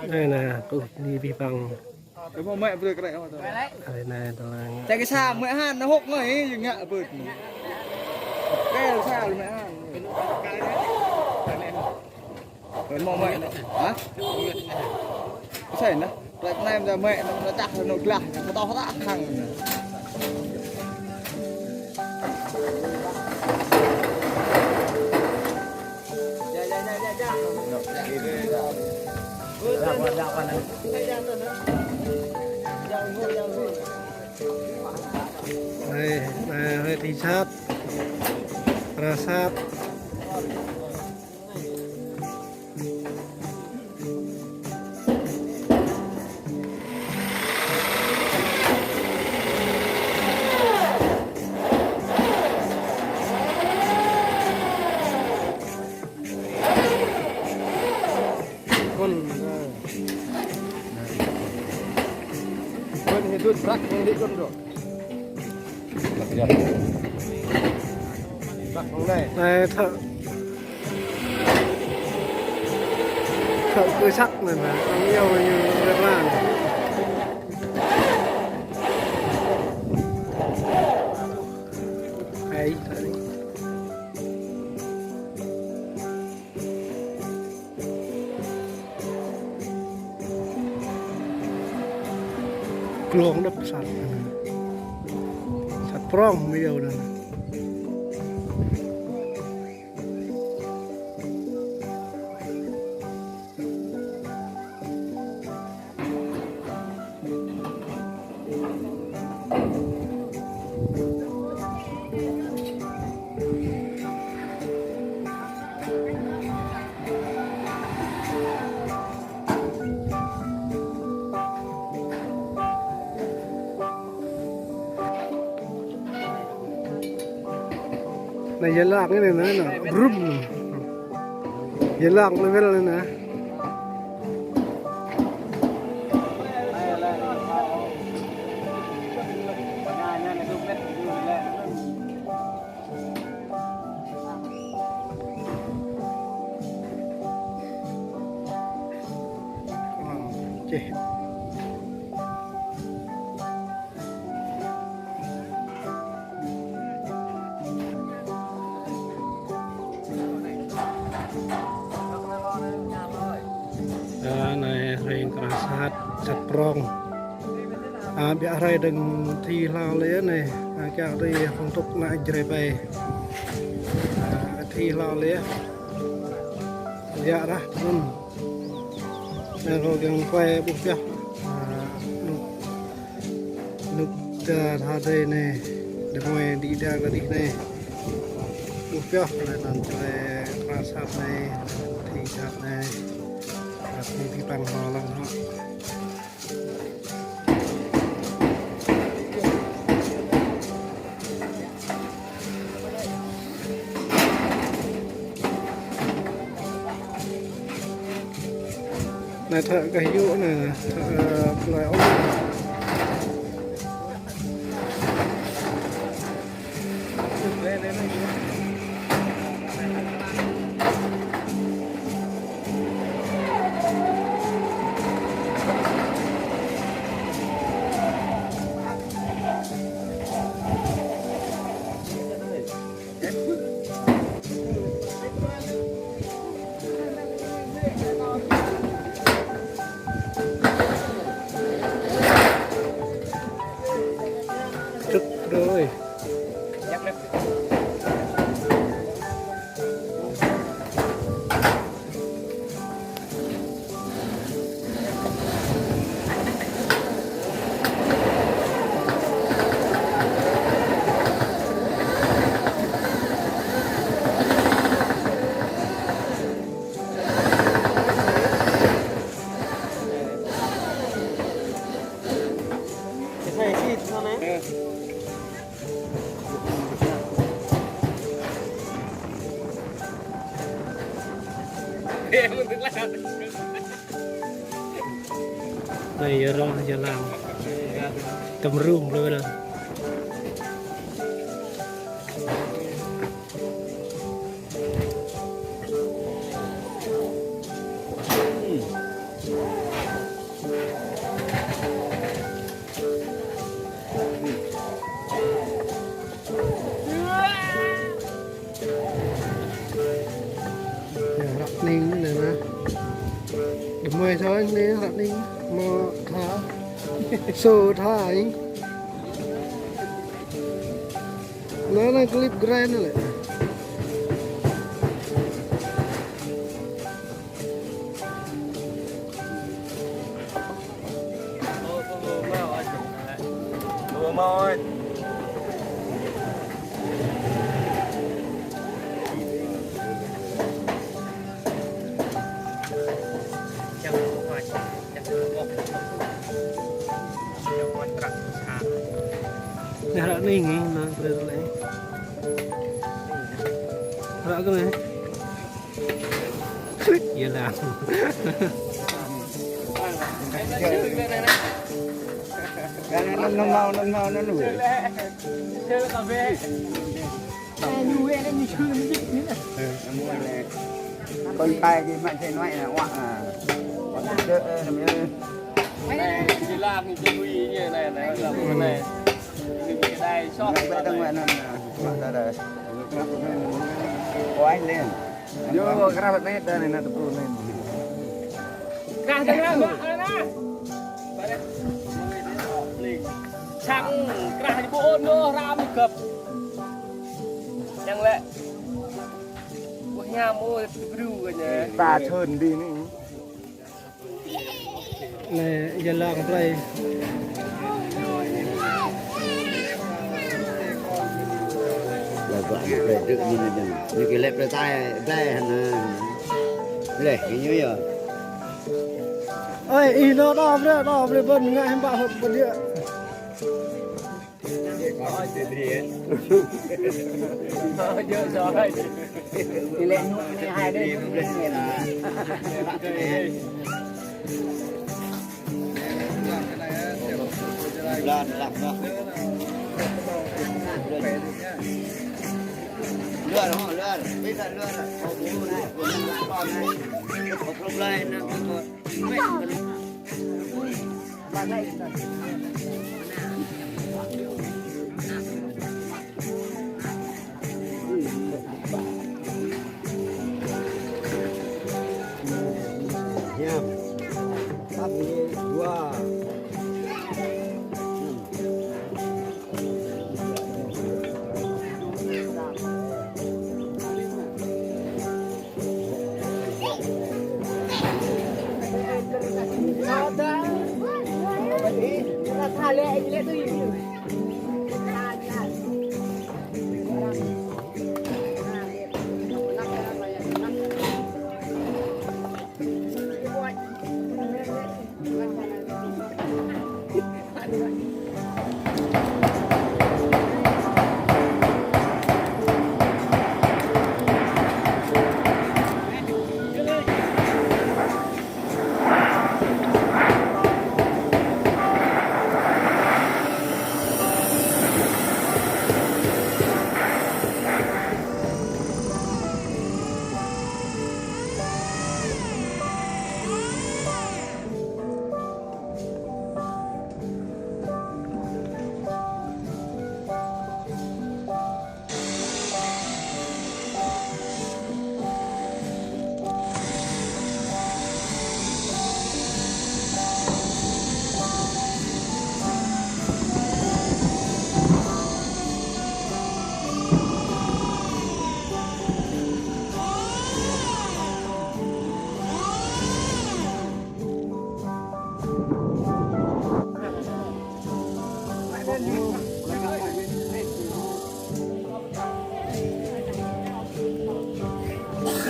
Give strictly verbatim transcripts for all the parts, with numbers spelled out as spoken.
Anai nă, kơ ni pih păng. Ơ, mă mă brơi krek mă tơ. Anai nă, tơlang. Tơ kơ sa mă hăn, nă hŏk ngă, ơ, ngă bơ̆t. Kơ sa mă hăn. Ơ, mă mă nă. Hă? Sai nă. Krek anai mă mă nă, nă čah nă glah, nă pơtŏh ră hăng. Hơi, hơi, hơi thì sat, ra sat. Kon. Kon hidut brak, kon hidut dong. Brak, kon dai. Dai thợ. Thợ cưa sắt anai nă, ăn iâu ñu rơlan. Ai, thợ anai. Glông đŏp sat. Sat prong mơ̆ iâu anai. Anai yơlang anai nă, nă, brum. Yơlang level anai nă. Čeh. Anai hrơi krah sat, sat prong. A, biă hrơi dơ̆ng thi hlâo lĕ anai. A, kiăng rai hăng tŭk nă Jrai ƀai. A, thi hlâo lĕ. Biă rah tơnun. Anai rơkâo kiăng kuai ƀuh pioh. A, nuk, nuk ta tha dơi anai. Dơ̆ng mơ̆ng đĭ đang kơ đĭ anai. Ƀuh pioh, lĕ anŭn tơlơi krah sat anai, thi sat anai. Ră anai pih păng hŏ lăng hŏ. Anai thợ gah yŭ anai, thợ, ơ, plơi ôh. Čŭt đơi. Anai yơrong yơlang. Tơm rung lơi lah. Mơi thoi anai, ră anai, mơ̆ tha. Sô tha anai. Anai, anai, clip gren anai lĕ. Anai ră anai ngă, anai brơi lĕ. Ră kơ anai. Klik, yơh lah. Anŭn, anŭn mơ̆, anŭn mơ̆, anŭn mơ̆. Kon kai kơ mă sĕ nuai na, wă na. Wă sĕ, ơ, anŭn mơ̆. Anai, či lăng ni, či lui ni, anai, anai, lăng anai. Anai, anai, soh. Anai, anai, anai, anai. Wă, anai, anai. Wă, anai. Yơh, krah bơnai, anai, anai, tơpul anai. Krah, krah, krah, krah. Čang, krah, ƀu ôh, anŭn, răm găp. Yang lĕ. Ƀuh ñam, ôh, bru kơ ñu. Ta chơn đi anai. Anai, yơh lăng brơi. Lăng brơi, brơi, dơ̆ mơ̆n anai. Ñu kơ lĕ brơi tai, brơi hăn. Lĕ, kơ ñu yơh. Ơi, ih, anŭn, anŭn brơi, anŭn brơi, ƀơ̆n ngă hiư̆m pă hơ̆k ƀơ̆n yơh. Hiam. Satu, dua.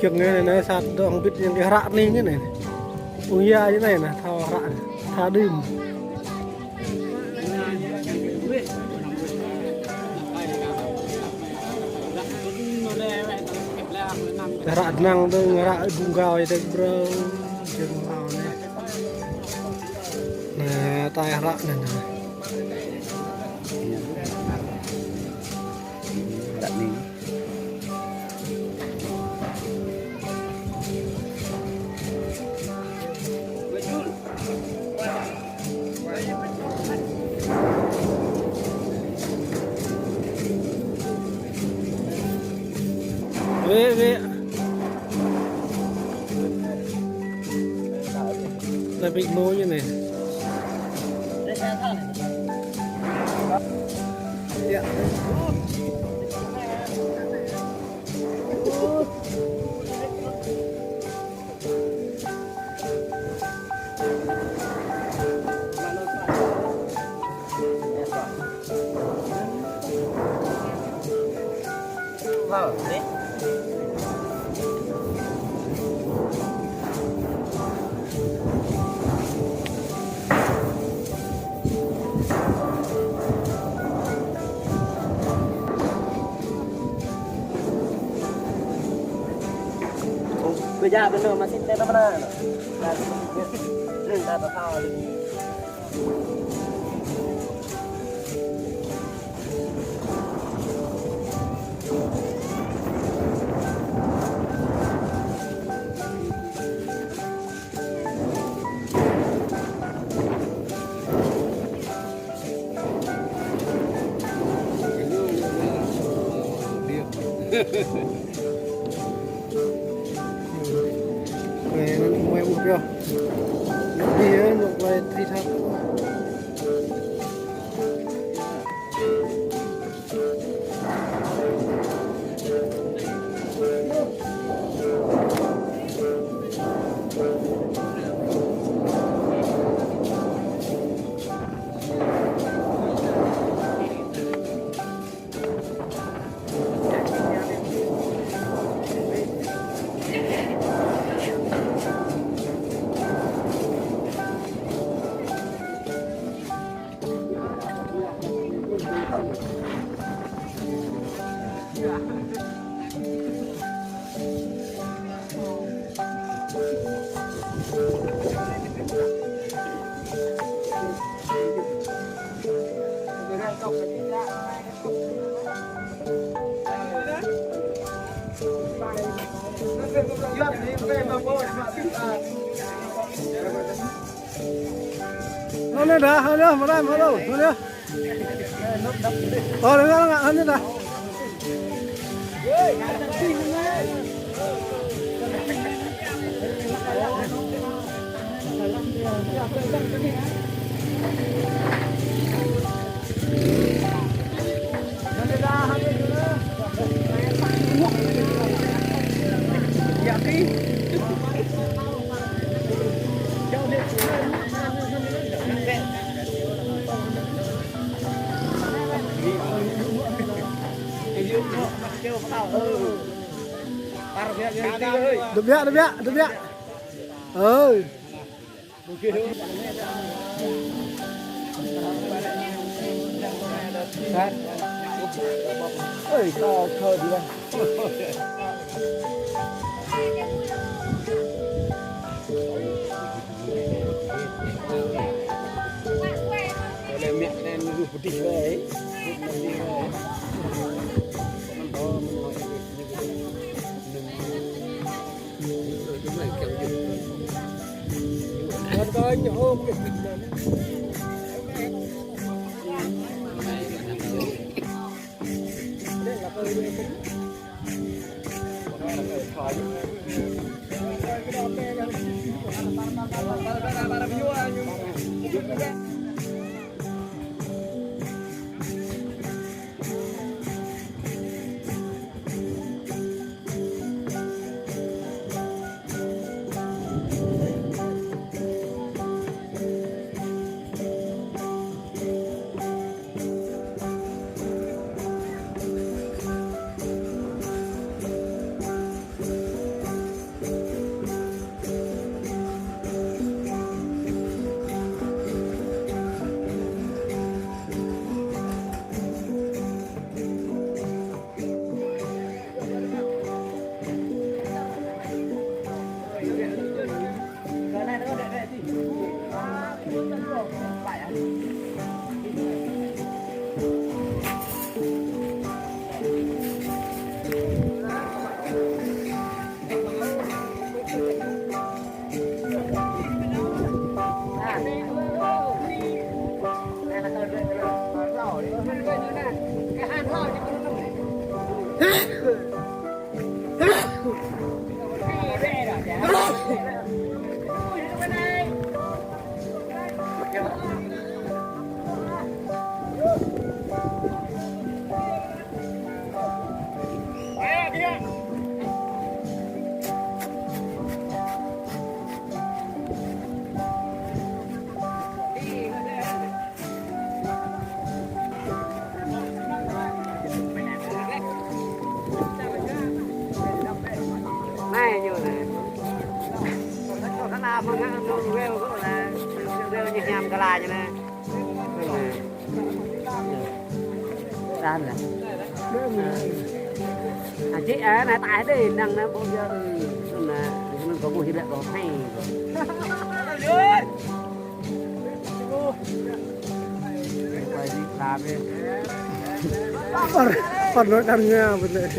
Kiăng anai, anai sat dŏ hăng bit yang kơ hră anai anai. Ung ya anai anai, thâo hră, tha đưm. Hră năng dơ̆ng, hră bung gao ya tơ̆ brơ. Jơ̆ng hao anai. Anai, tai hră anai, anai. Hră anai. Wĕ, wĕ. Tapi maunya nih. Ya. Ơ, kơ ja bơnơ mă sĭt tơ nă mơnă. Nă, nă, nă, nă. Anai, anŭn mơ̆ng ƀuh pioh. Anŭn bih, anŭn klai tri thap. Hơ nê đa, hơ nê, mă đa, mă đa, hơ nê. Ơ, đa, đa, đa, hơ nê đa. Dơ̆ biă, dơ̆ biă, dơ̆ biă. Ơ. Ơi, to thơ đi đây. Đây mẹ đen rụp đi đây. Đan nè. À, chị, à, này, tại đây, năng, năng, bộ giờ, ừ, năng, năng, có bộ hiệp định có hay. Quay đi, làm đi. Phần, phần nói đằng nha, vấn đề.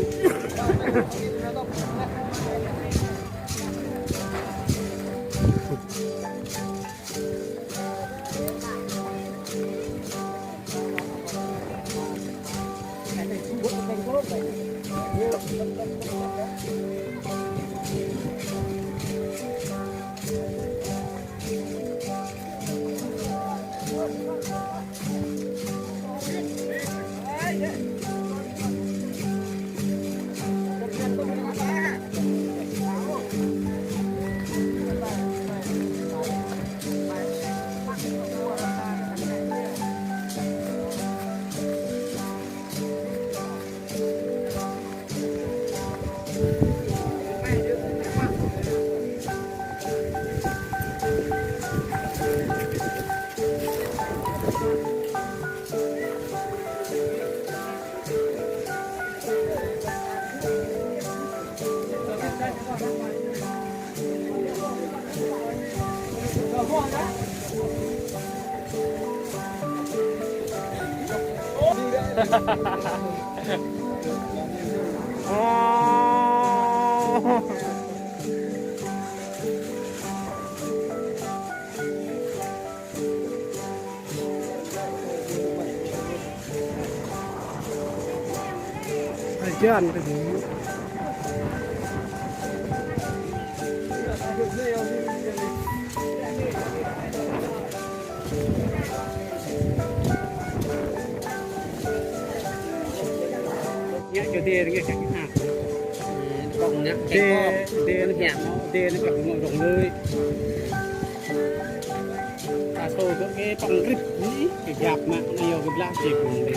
Ayan, tadi. Ngă kơ dê, ngă kơ kơ. Kông ngă kơ dê, kông. Dê ngă kơ ngă rong lơi. Ta tô tơ kơ păng grip ni, kơ giap mă, na yua kơ blah dê kông dê.